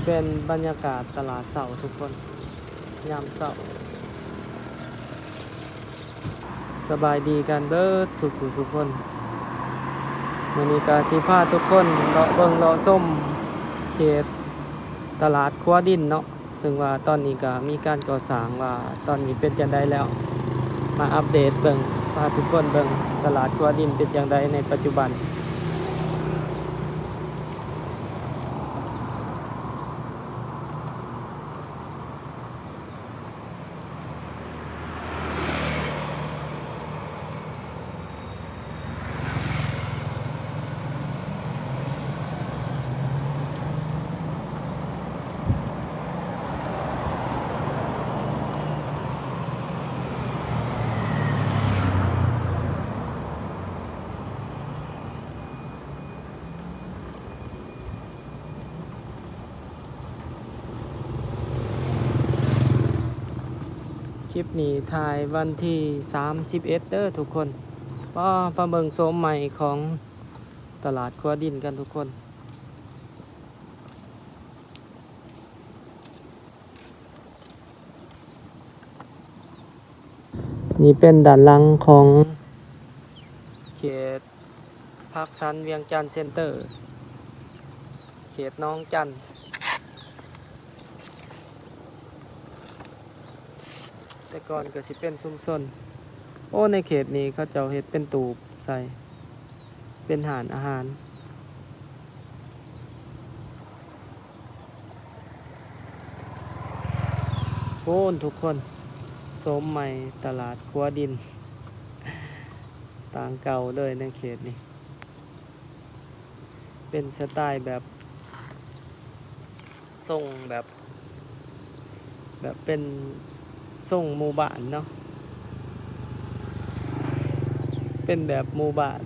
ເປັນບັນຍາກາດຕະຫຼາດເຊົ້າທຸກຄົນ ຍາມເຊົ້າ. ສະບາຍດີກັນເບິດສູ່ຜູ້ສູ່ຄົນ. ມື້ນີ້ກະຊິພາທຸກຄົນເລາະເບິ່ງເລາະຊົມເຂດຕະຫຼາດຂົວດິນເນາະ. ເຊິ່ງວ່າຕອນນີ້ກະມີການກໍ່ສ້າງ ວ່າຕອນນີ້ເປັນຈັ່ງໃດແລ້ວ ມາອັບເດດເບິ່ງ ພາທຸກຄົນເບິ່ງຕະຫຼາດຂົວດິນເປັນຈັ່ງໃດໃນປັດຈຸບັນ. ຄລິບນີ້ຖ່າຍວັນທີສາມສິບເອັດເດີທຸກຄົນ. ປ້າ ມາເບິ່ງໂສມໃໝ່ຂອງຕະຫຼາດຂົວດິນກັນທຸກຄົນ. ນີ້ເປັນດ້ານຫຼັງຂອງເຂດ ພາກສັນວຽງຈັນເຊັນເຕີ ເຂດໜອງຈັນ. ແຕ່ກ່ອນກໍຊິເປັນຊຸມຊົນ. ໂອ້ ໃນເຂດນີ້ເຂົາເຈົ້າເຮັດເປັນຕູບໃສ່ ເປັນຮ້ານອາຫານ. ໂອ້ ທຸກຄົນ ໂສມໃໝ່ຕະຫຼາດຂົວດິນ ຕ່າງເກົ່າເລີຍໃນເຂດນີ້. ເປັນສະໄຕແບບ ຊົງແບບ ແບບເປັນຊົງໝູ່ບ້ານເນາະ ເປັນແບບໝູ່ບ້ານ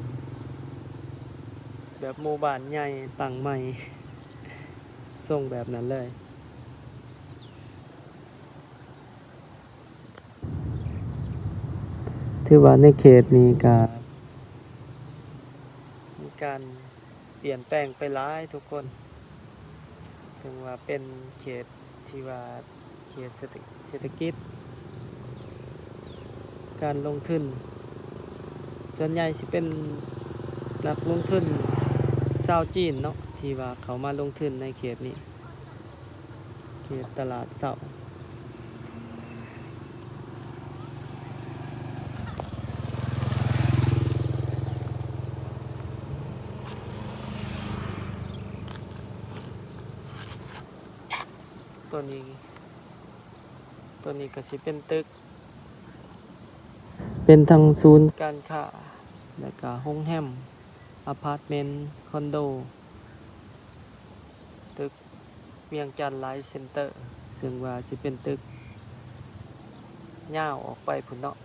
ແບບໝູ່ບ້ານໃຫຍ່ຕັ້ງໃໝ່ ຊົງແບບນັ້ນເລີຍ. ຖືວ່າໃນເຂດນີ້ກະມີການປ່ຽນແປງໄປຫຼາຍທຸກຄົນ ເຖິງວ່າເປັນເຂດທີ່ວ່າເຂດເສດຖະ ເສດຖະກິດ ການລົງທຶນ ສ່ວນໃຫຍ່ຊິເປັນນັກລົງທຶນຊາວຈີນເນາະ ທີ່ວ່າເຂົ້າມາລົງທຶນໃນເຂດນີ້. ເຂດຕະຫຼາດເຊົ້າ ຕົວນີ້ ຕົວນີ້ກໍຊິເປັນຕຶກ ເປັນທັງສູນການຄ້າ ແລ້ວກໍໂຮງແຮມ ອາພາດເມັນ ຄອນໂດ ຕຶກວຽງຈັນໄລເຊັນເຕີ ເຊິ່ງວ່າຊິເປັນຕຶກຍາວອອກໄປພຸ້ນເນາະ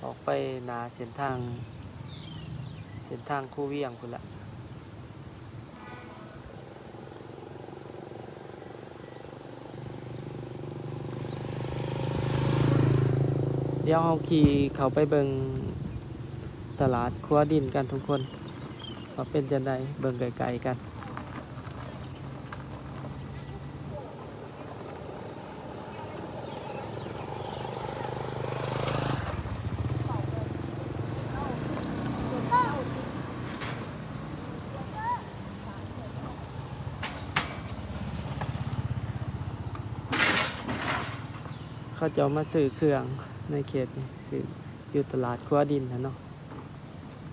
ອອກໄປໜ້າເສັ້ນທາງ ເສັ້ນທາງຄູວຽງພຸ້ນລະ. ດຽວເຮົາຂີ່ເຂົ້າໄປເບິ່ງຕະຫຼາດຂົວດິນກັນທຸກຄົນ ວ່າເປັນຈັ່ງໃດ ເບິ່ງໃກ້ໆກັນ. ເຂົາເຈົ້າມາຊື້ເຄື່ອງໃນເຂດນີ້ ຊື້ຢູ່ຕະຫຼາດຂົວດິນຫັ້ນເນາະ.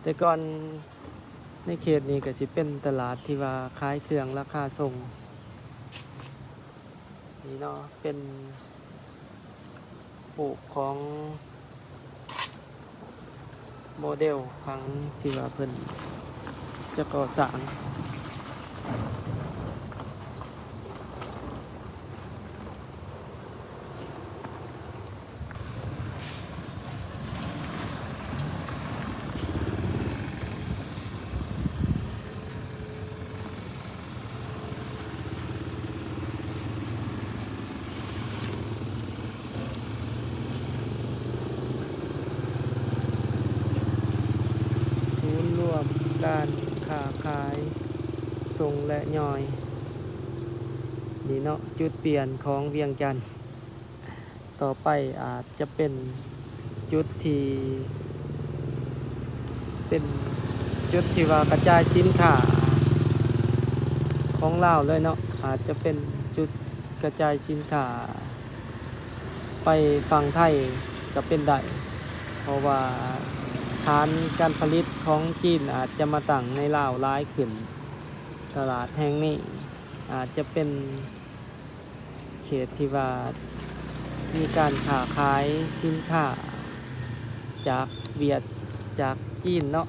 ແຕ່ກ່ອນໃນເຂດນີ້ກໍຊິເປັນຕະຫຼາດທີ່ວ່າຂາຍເຄື່ອງລາຄາສົ່ງ. ນີ້ເນາະ ເປັນຮູບຂອງໂມເດວຜັງທີ່ວ່າເພິ່ນຈະກໍ່ສ້າງ. ສູນລວມການຄ້າຂາຍ ສົ່ງ ແລະ ຍ່ອຍ. ນີ້ເນາະ ຈຸດປ່ຽນຂອງວຽງຈັນ ຕໍ່ໄປອາດຈະເປັນຈຸດທີ່ ເປັນຈຸດທີ່ວ່າກະຈາຍສິນຄ້າຂອງລາວເລີຍເນາະ ອາດຈະເປັນຈຸດກະຈາຍສິນຄ້າໄປຝັ່ງໄທກະເປັນໄດ້ ເພາະວ່າຖານການຜະລິດຂອງຈີນອາດຈະມາຕັ້ງໃນລາວຫຼາຍຂຶ້ນ. ຕະຫຼາດແຫ່ງນີ້ອາດຈະເປັນເຂດທີ່ວ່າມີການຄ້າຂາຍສິນຄ້າຈາກຫວຽດ ຈາກຈີນເນາະ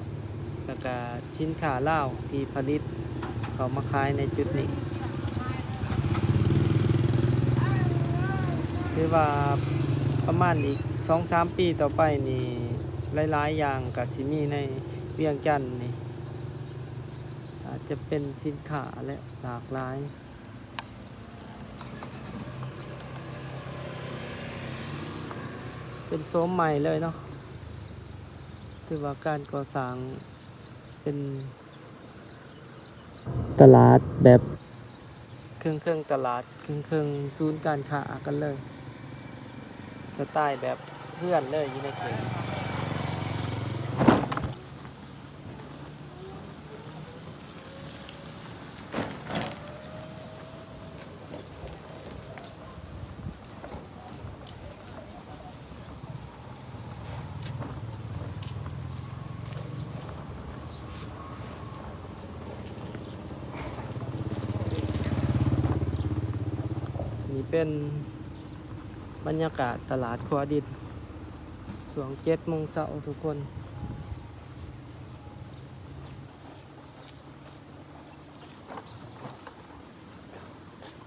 ແລ້ວກະສິນຄ້າລາວທີ່ຜະລິດເຂົ້າມາຂາຍໃນຈຸດນີ້. ຖືວ່າປະມານອີກສອງສາມປີຕໍ່ໄປນີ້ ຫຼາຍໆຢ່າງກະຊິມີໃນວຽງຈັນນີ້ ອາດຈະເປັນສິນຄ້າແຫຼະ ຫຼາກຫຼາຍ. ເປັນໂສມໃໝ່ເລີຍເນາະ ຖືວ່າການກໍ່ສ້າງເປັນຕະຫຼາດແບບເຄິ່ງໆຕະຫຼາດ ເຄິ່ງໆສູນການຄ້າກັນເລີຍ ສະໄຕແບບເຮືອນເລີຍຢູ່ໃນເຂດ. ນີ້ເປັນບັນຍາກາດຕະຫຼາດຂົວດິນ ຊ່ວງເຈັດໂມງເຊົ້າທຸກຄົນ.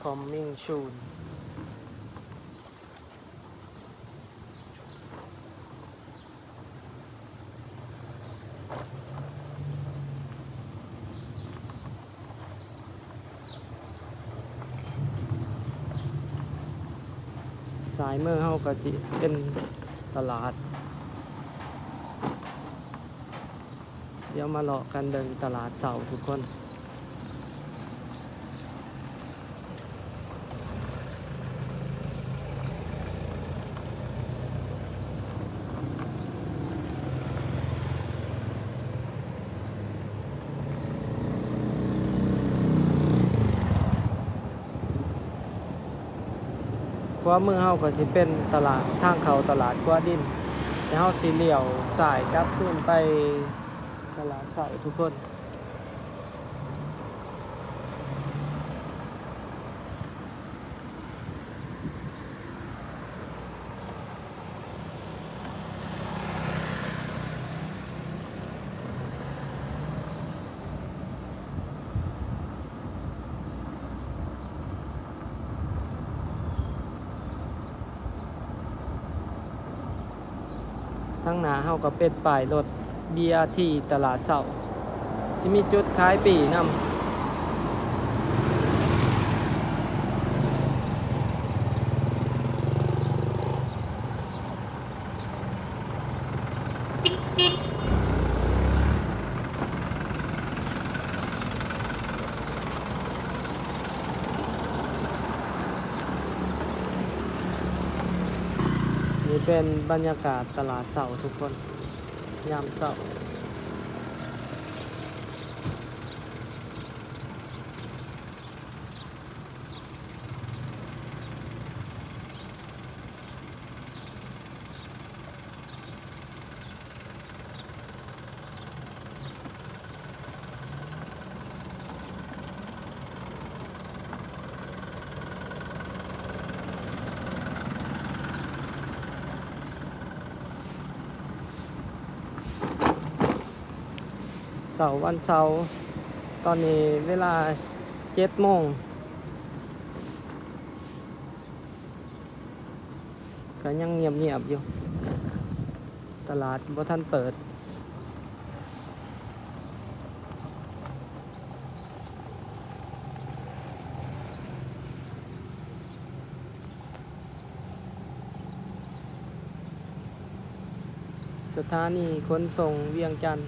Coming soon. ຊ້າຍມືເຮົາກໍຊິເປັນຕະຫຼາດ. ດຽວມາເລາະກັນເບິ່ງຕະຫຼາດເຊົ້າທຸກຄົນ. ຂວາມືເຮົາກໍຊິເປັນຕະຫຼາດ ທາງເຂົ້າຕະຫຼາດຂົວດິນ ແລ້ວເຮົາຊິລ້ຽວຊ້າຍກັບຄືນໄປຕະຫຼາດເຊົ້າທຸກຄົນ. ທາງໜ້າເຮົາກໍເປັນປ້າຍລົດ ບີອາທີ ຕະຫຼາດເຊົ້າ ຊິມີຈຸດຂາຍປີ້ນຳ. ນີ້ເປັນບັນຍາກາດຕະຫຼາດເຊົ້າທຸກຄົນ ຍາມເຊົ້າ. ເຊົ້າວັນເສົາ ຕອນນີ້ເວລາເຈັດໂມງ ກໍຍັງງຽບໆຢູ່ ຕະຫຼາດບໍ່ທັນເປີດ. ສະຖານີຂົນສົ່ງວຽງຈັນ.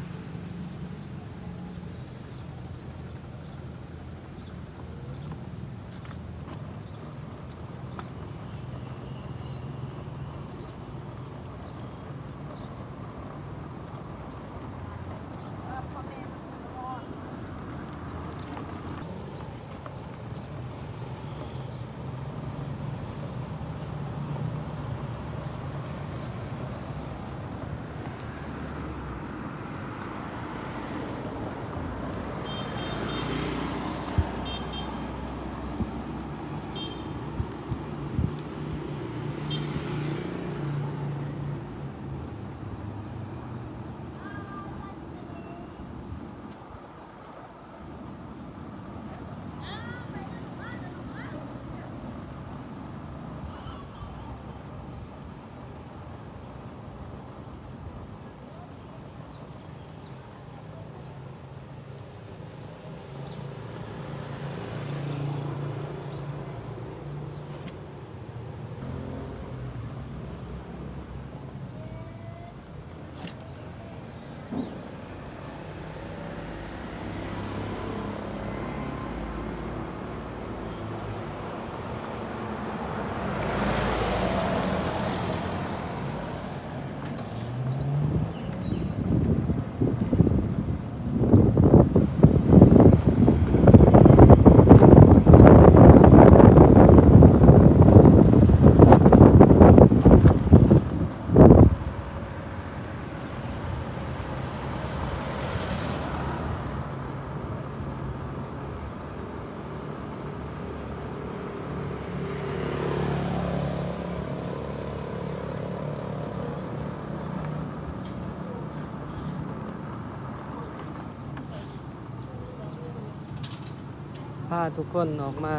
ພາທຸກຄົນອອກມາ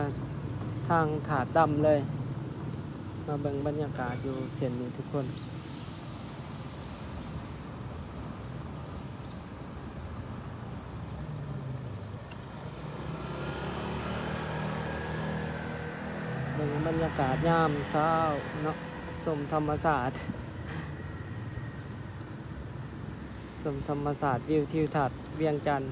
ທາງທາດດຳເລີຍ ມາເບິ່ງບັນຍາກາດຢູ່ເສັ້ນນີ້ທຸກຄົນ. ເບິ່ງບັນຍາກາດຍາມເຊົ້າເນາະ ຊົມທຳມະຊາດ ຊົມທຳມະຊາດ ວິວທິວທັດວຽງຈັນ.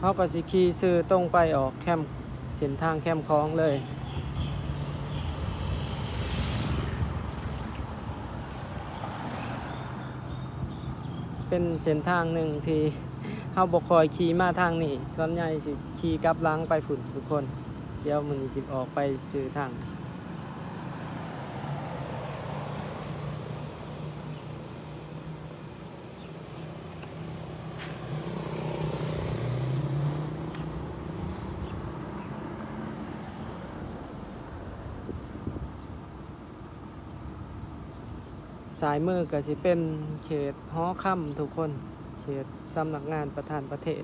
ເຮົາກໍຊິຂີ່ຊື່ຕົງໄປອອກແຄມ ເສັ້ນທາງແຄມຂອງເລີຍ. ເປັນເສັ້ນທາງໜຶ່ງທີ່ເຮົາບໍ່ຄ່ອຍຂີ່ມາທາງນີ້ ສ່ວນໃຫຍ່ຊິຂີ່ກັບຫຼັງໄປພຸ້ນທຸກຄົນ. ດຽວມື້ນີ້ຊິອອກໄປຊື່ທາງ. ຊ້າຍມືກໍຊິເປັນເຂດຫໍຄຳທຸກຄົນ ເຂດສຳນັກງານປະທານປະເທດ.